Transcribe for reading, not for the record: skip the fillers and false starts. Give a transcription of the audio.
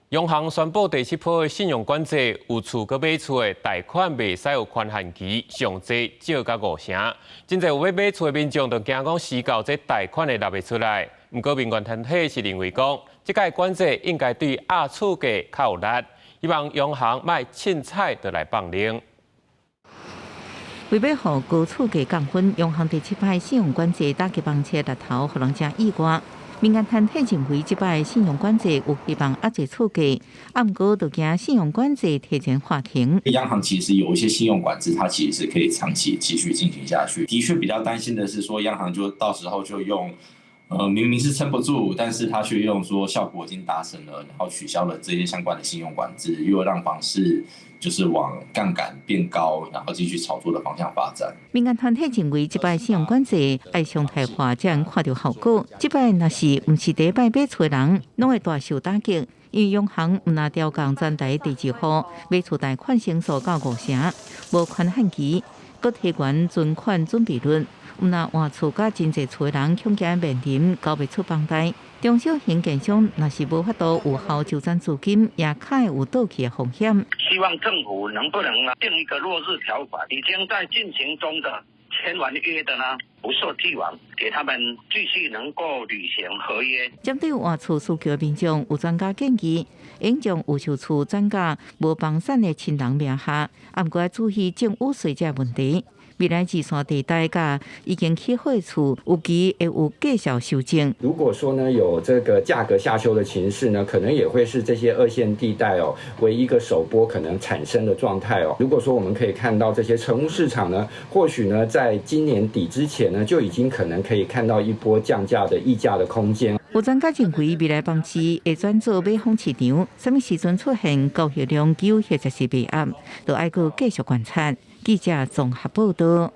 央行宣布第七波的信用管制，有厝佮買厝的貸款袂使有寬限期，上濟借到五成。真濟有欲買厝的民眾就驚講時到這貸款會納袂出來。毋過民間團體是認為講，這擺管制應該對壓厝價較有力，希望央行莫凊彩就來放冷。為欲予高厝價降溫，央行第七擺信用管制打擊房市力頭，予人誠意外。民間團體認為，這擺信用管制有希望壓制厝價，啊，毋過就驚信用管制提前喊停。央行其實有一些信用管制，它其實是可以長期繼續進行下去。的確比較擔心的是，說央行就到時候就用，明明是撐不住，但是他卻用說效果已經達成了，然後取消了這些相關的信用管制，又讓房市就是往槓桿變高，然後繼續炒作的方向發展。民間團體認為，這擺信用管制愛常態化，才能看著效果。這擺若是毋是第一擺買厝的人，攏會大受打擊。因為央行毋但調降全台第二戶買厝貸款成數到五成，無寬限期，閣提懸存款準備率，毋但換厝佮真濟厝的人恐驚面臨交袂出房貸。中小型建商若是無法度有效周轉資金，也較會有倒去的風險。希望政府能不能定一個落日條款，已經在進行中的簽完約的呢，不受既往，給他們繼續能夠履行合約。針對換厝需求的民眾，有專家建議，應將預售厝轉嫁無房產的親人名下，啊，毋過愛注意贈與稅這個問題。未來二線地帶佮已經起好的厝，預期會有價數修正。如果說呢有這個價格下修的情勢呢，可能也會是這些二線地帶哦為一個首波可能產生的狀態哦。如果說我們可以看到這些成屋市場呢，或許呢在今年底之前呢，就已經可能可以看到一波降價的溢價的空間。有專家認為，未來房市會轉做買方市場，啥物時陣出現交易量急或者是賣壓，都愛閣繼續觀察。記者綜合報道。